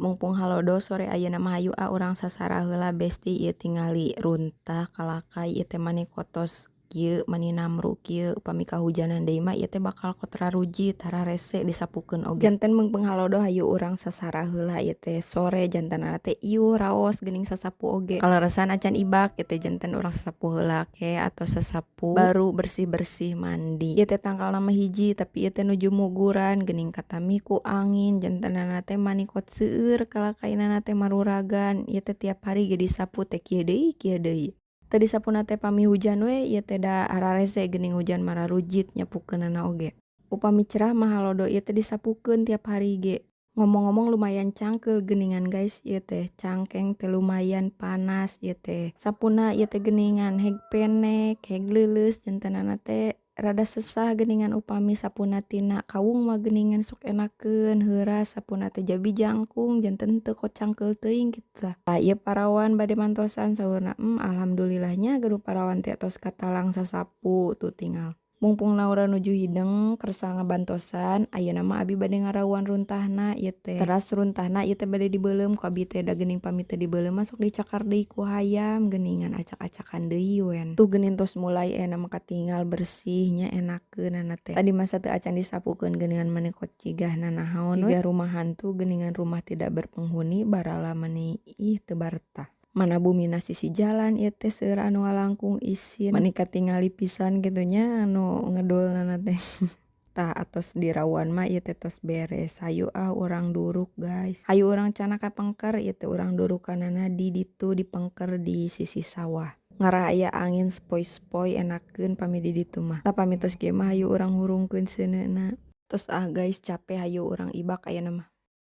Mungpung halodo sore ayeuna mah, hayu ah urang sasarah heula, Besti. Ieu tingali runtah kalakay ieu teh mani kotos kieu, mani namru kieu. Upami kahujanan deui mah ieu teh bakal kotor rujit, hararese disapukeun oge. Janten mungpung halodo, hayu urang sasarah heula. Ieu teh sore jantenna teh ieu raos geuning sasapu oge. Kaleresan acan ibak ieu teh, janten urang sasapu heula ke atau sasapu baru bersih-bersih mandi. Ieu teh tangkalna mah hiji, tapi ieu teh nuju muguran geuning, katami ku angin, jantenna teh mani kot seueur kalakaynana teh maruragan. Ieu teh tiap hari ge disapu teh kieu deui, kieu deui. Teu disapuna teh pami hujan we ieu teh, da hararese geuning hujan mararujit nyapukeunana oge. Upami cerah mah halodo ieu teh disapukeun tiap hari ge. Ngomong-ngomong, lumayan cangkeul geuningan, guys, ieu teh cangkeng teh lumayan panas ieu teh. Sapuna ieu teh geuningan heg penek heg leuleus, jantenna teh rada sesah geuningan. Upami sapuna tina kawung mah geuningan sok enakeun, heuras sapuna teh, jabi jangkung, janten teu kot cangkeul teuing kitu tah. Tah, ieu parawan bade mantosan saurna. Alhamdulillah nya, gaduh parawan teh tos katalang sasapu tuh tinggal. Mungpung naura nuju hideng kersa ngabantosan, ayeuna mah abi bade ngarawuan runtahna ieu teh. Teras runtahna ieu teh bade dibeuleum ku abi teh, da geuning pami teu dibeuleum mah sok dicakar deui ku hayam geuningan, acak-acakan deui wen. Tuh geuning tos mulai ayeuna mah katingal bersih nya, enakeunana teh. Tadi mah sateu acan disapukeun geuningan, mani kot cigah nanaon we. Jiga rumah hantu geuningan, rumah tidak berpenghuni, barala mani ih teu baretah. Mana bumina sisi jalan ieu teh, seueur anu ngalangkung isin, mani katingali pisan kitu nya anu ngedulna teh. Tah, atos dirawuan mah ieu teh tos beres. Hayu ah urang duruk, guys, hayu urang candak ka pengker. Ieu teh urang durukanana di ditu, di pengker di sisi sawah, ngarah aya angin sepoi-sepoi, enakeun pami di ditu mah. Tah, pami tos kieu mah hayu urang hurungkeun seuneuna. Tos ah, guys, capek, hayu urang ibak ayeuna mah.